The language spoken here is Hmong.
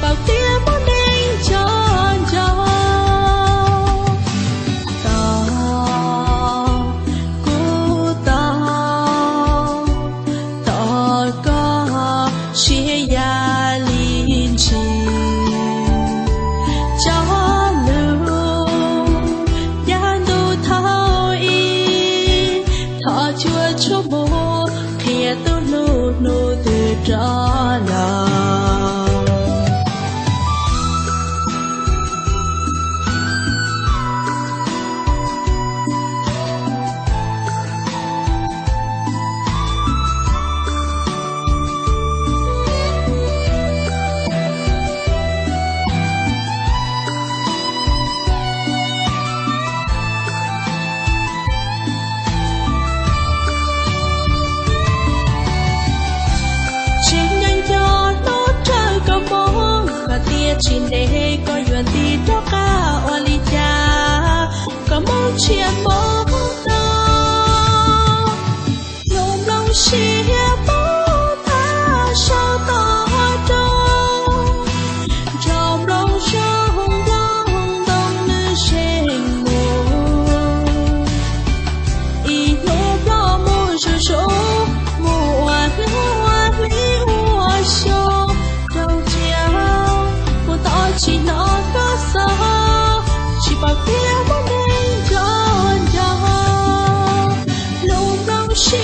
Tau tias muaj neeg nco ntsoov, tos kuv tos, tos koj siab ya li ntsis. Cov lus yav ntuj thaum ub, thov cuab tshuaj mus qhia tus hlub hnub twg rov los. Tsis nco nco hnub rawg koj mus, koj tias tsis ntev koj yuav tig rov qab ua li cas. Koj mus ntsiag mus